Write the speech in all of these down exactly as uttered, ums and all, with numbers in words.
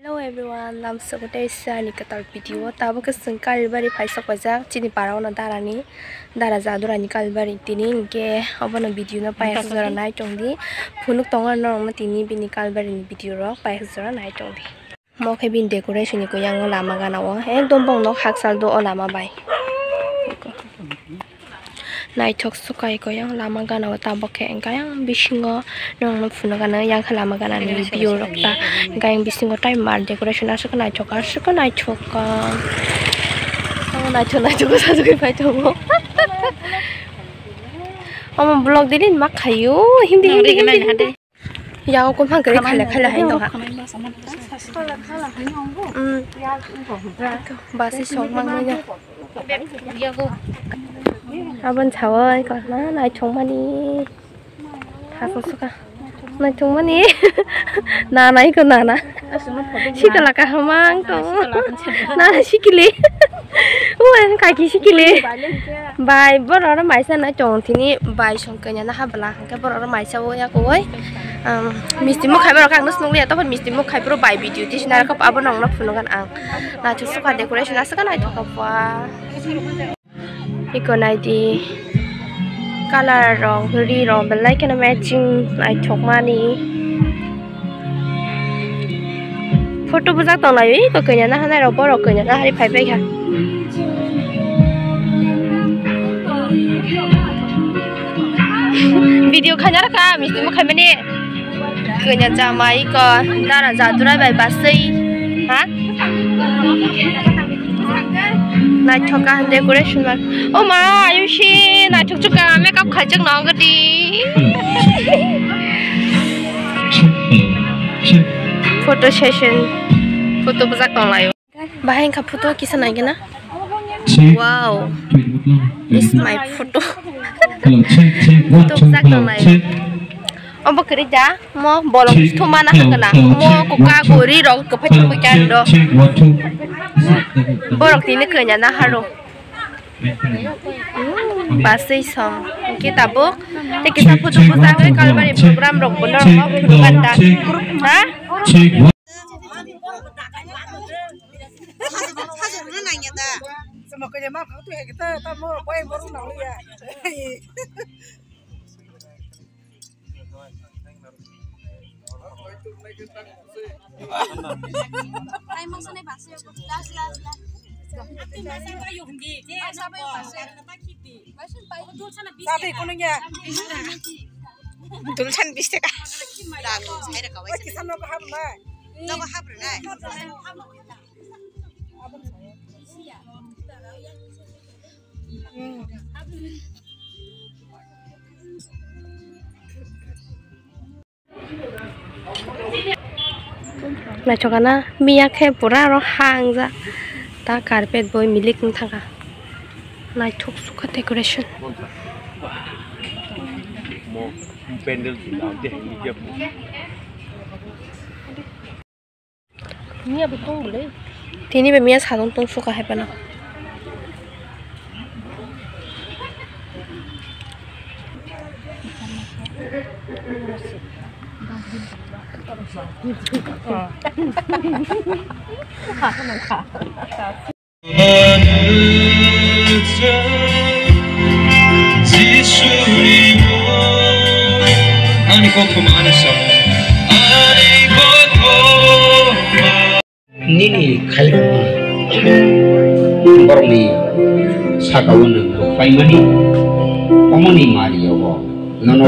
Hello everyone, lamsogo tei sani kwtal video o. Tabuk khe chwng Kalibari phai sok paijak chini para ono darani, dara jadurani Kalibari tini hinkhe obono video no paihak jora nai tongdi. Phunuk tongo norokno tini bini Kalibari ni video rok paihak jora nai tongdi. Mo khe bini decoration ni kuyang o lama gana o ekdom bong nok hakchal do o lama bai. Naithok sukai kuyang lama gana o tabuk khe engkhe yang bisingo norokno phunuk gana yang khe lama gana ni view rok ta engkhe yang bisingo tei mar decoration aswk naithok aswk naithok naithok naithok sajagwi pai tongo. Omo vlog dili ma khaio hindi hindi hindi. Yago kumha gari khala khala hai nokha. Basi song mang manya. Abon chawai ko na nai chong mani. Thasok suka. Nai chong mani. Na nai ko na na. Sikala kahamang to. Na sikili. Uan kaki sikili. Bai borok oro maisa nai tong tini bai song kanya na habla hingke borok oro maisa o ya koi. Misti muk khai borok ang nus nung ya tokon misti muk khai bro bai video tis na kop abo nong no phunuk an ang. Na chu suka decoration aswk nai thok pa. Iko nai di color rok ri rok belai keno matching nai thok mani. Photo bujak tong lai ui ko kanya na hanai rok borok kanya na hari phai phai kha. Video khanya ra kha misti mo khai mani kanya jamai ko dara jadura bai basai ha. Naithok kha decoration bar. O ma ayushi naithok chuka makeup khaijak no gadi. Photo session. Photo bujak tong lai o. Bahai wngkha photo kisa naigena. Wow. This is my photo. Photo bujak tong lai o. Obo kwrwi da mo bolong thuma na hakana mo kuka gori rok kwphai thumui kan do. Borok tini kanya na haro. Basui song hingke tabuk tei kisa photo bwsagwi kalbari program rok bono rok photo ganda ha. Dulchan bis taka. Rang sai raka waisa. Nogo habrwnai. Naithok gana miya khe pura oro ha wngjak ta carpet bo milik wng thangkha naithok sukha decoration. Tini bai miya salon tong suka hai phano. Ani kok pemana sa. Ani kok pemana. Nini khairokma borokni saka-o nwng rwkhlaimani, omoni mari-o bo nono.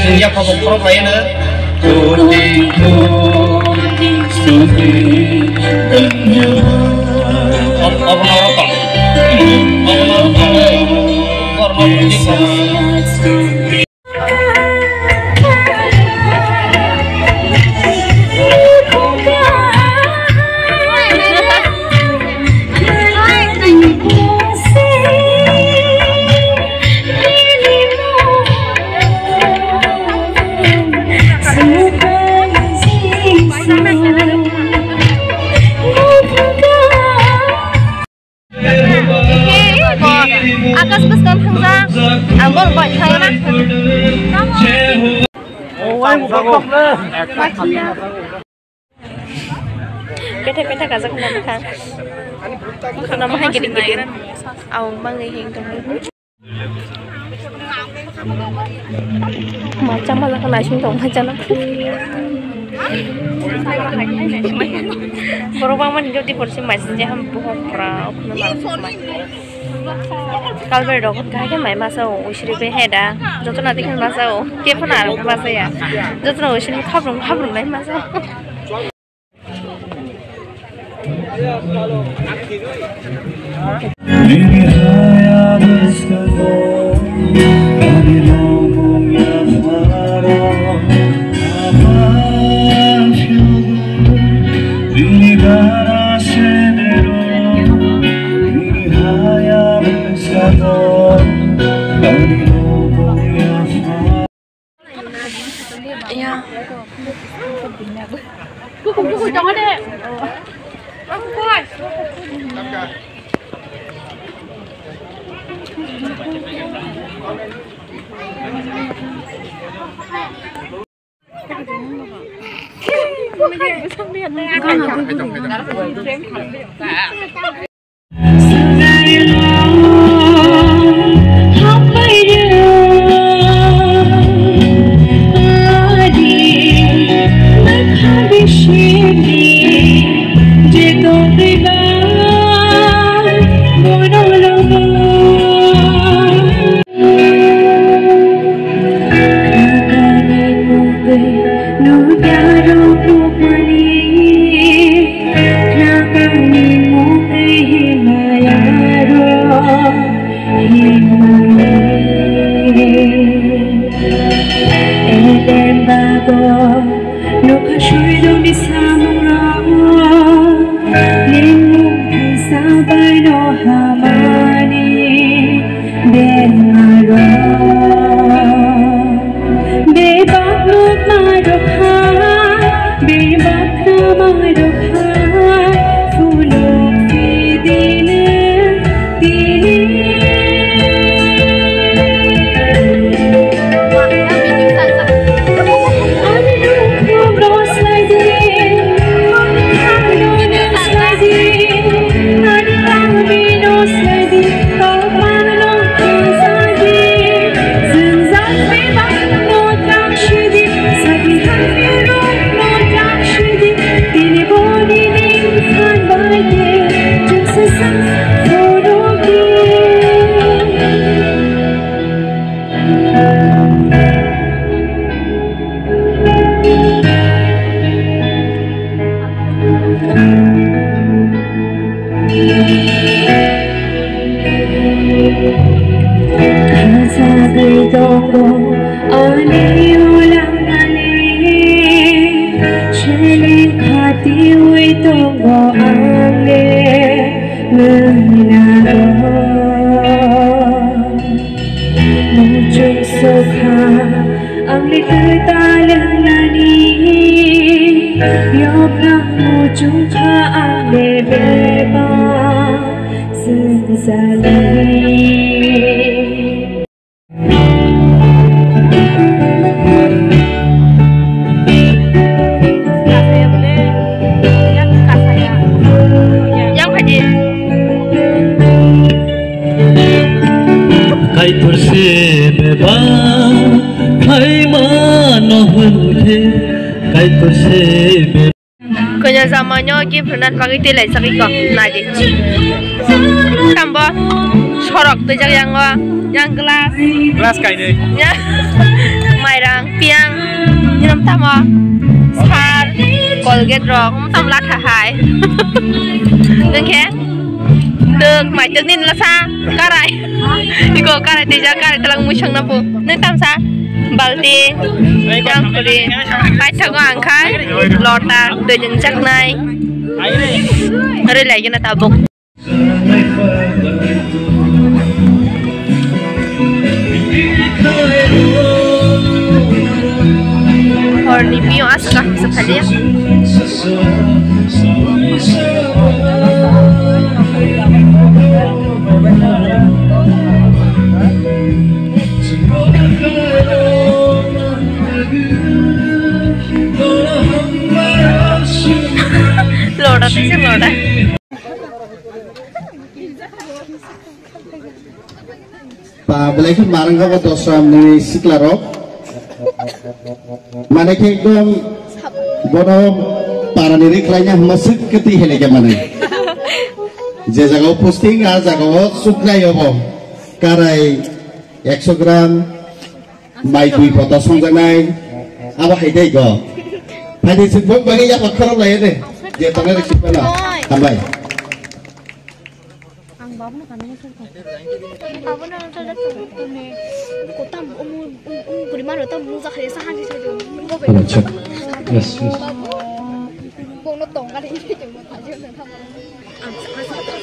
Chwng yaphabo khorok bai no. Obo norok tong. Obo norok tong. Kormo tong. Petha petha kajak na bwkha. Bwkha na bwkha gidi gidi. Aw mangai hing tong. Macha macha kha naising tong macha na. Borok bangmani jodi porsi maising je ham buhok pura okno maising mai. Kalbai rok kahai khe mai masa o, uisiri bai hai da. Joto na dikhe masa o, khe phano aro masa ya. Joto na uisiri khabrung khabrung nai masa o. Nokha soi dongni samungrok, nini mung kisa bai no hamani bermarok. Bebak nokma rok hai, bebak nokma rok hai, phunuk pidini. Khajagwi tongo ani ulang ani, seleng khatiwi tongo ang le mwnago. Muchung sukha angni twi talwngnani, yokna muchung kha angni bebak swngjali. Yang haji. Kaitor se bebak khaimano hwnkhe, Kaitor se bebak. Kanya jamanyo gift rwna bagwi tei laijak iko, naidi. Tambo sorok twijak yango, yang glass. Glass kainwi. Ya. Mairang, piyang, nirom tamo, sar, Colgate rok, um, tam latha hai. Nungkhe? Twk, mai twk ni lasa, karai. Iko karai twijak, karai twlang mui songna po. Nung tamsa, balti, yang khuli. Paithago ang khai, lota, twi jwngjak nai. Ri lai gana tabuk. Horni pio aswk kaham se phaliya. Ba, belai khe marwng kha bo dosra ni sikla rok. Mane khe ekdom bono para ni ri khlai na hwnma swk kwtwi hele khe mane. Je jaga o posting, a jaga o chuknai obo. Karai ekso gram, mai dui poto songjaknai. Abo hai dai go. Phai dai swk bok bagwi ya khorok lai de. Je tongnai rok sik pano. Hambai. Ang babuno kanina songkha. Babuno ang tada songkha. Kotam umu um um guri maro tam muza khaya sa hanji sa do. Acha. Yes, yes. Bono tongga de. Ang sa sa sa.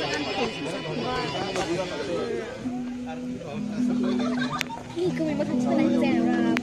Ni kumi ma khanchi na ni jaya ra.